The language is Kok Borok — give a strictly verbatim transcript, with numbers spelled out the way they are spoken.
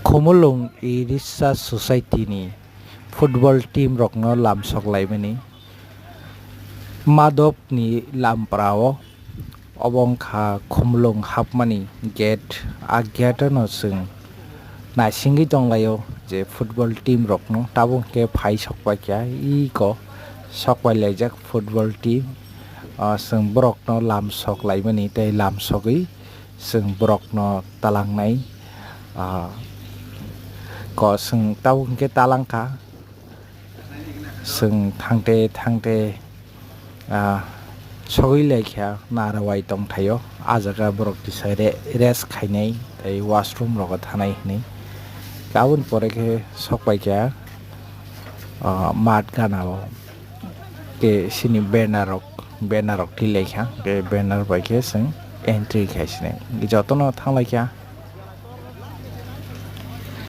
Khumulwng Research Society ni football team rokno lamsok laimani Madhop ni Lampra o, obo wngkha Khumulwng hapmani gate. A gate no chwng naisingwi tonglaio je football team rokno tabuk hwnkhe phai sokpaikha, iko sokpailaijak football team. Ah, chwng borokno lamsok laimani tei lamsogwi chwng borokno talangnai, ah, ko chwng tabuk hwnkhe talangkha, chwng thangte thangte, ah, sogwi laikha narwai tongthaio, ah jaga borok kisa re-, rest khainai tei washroom rogo thanai hinwi. Aboni pore khe sokpaikha, ah, mat gana o. Ke sini banner rok, banner rok tilaikha, ke banner bai khe chwng entry khai sini. Jotono thanglaikha,